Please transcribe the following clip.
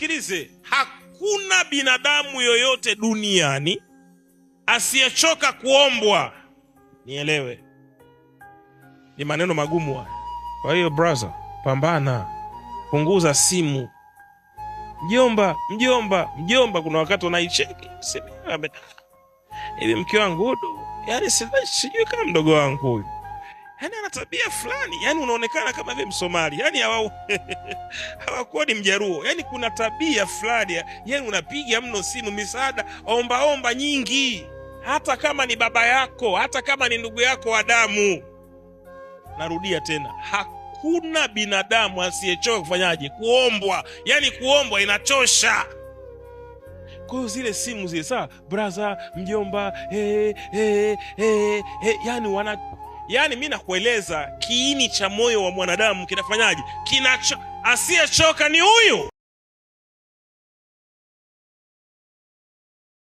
Nisikilize, hakuna binadamu yoyote duniani asiyechoka kuombwa. Nielewe, ni maneno magumu haya. Kwa hiyo brother, pambana, punguza simu. Mjomba, mjomba, mjomba, kuna wakati unaicheki simu, hivi mke wangu hudu, yani sijui kama mdogo wangu huyu, yani ana tabia fulani, yani unaonekana kama vile Msomali, yani hawakuoni Mjaruo, yani kuna tabia fulani, yani unapiga mno simu, misaada omba omba nyingi, hata kama ni baba yako, hata kama ni ndugu yako wa damu. Narudia tena, hakuna binadamu asiyechoka kufanyaje? Kuombwa. Yani kuombwa inachosha. Kwa hiyo zile simu zile, saa braza, mjomba, hey, hey, hey, hey, yani wana, yani mi nakueleza kiini cha moyo wa mwanadamu kinafanyaje? Kinacho, asiyechoka ni huyu.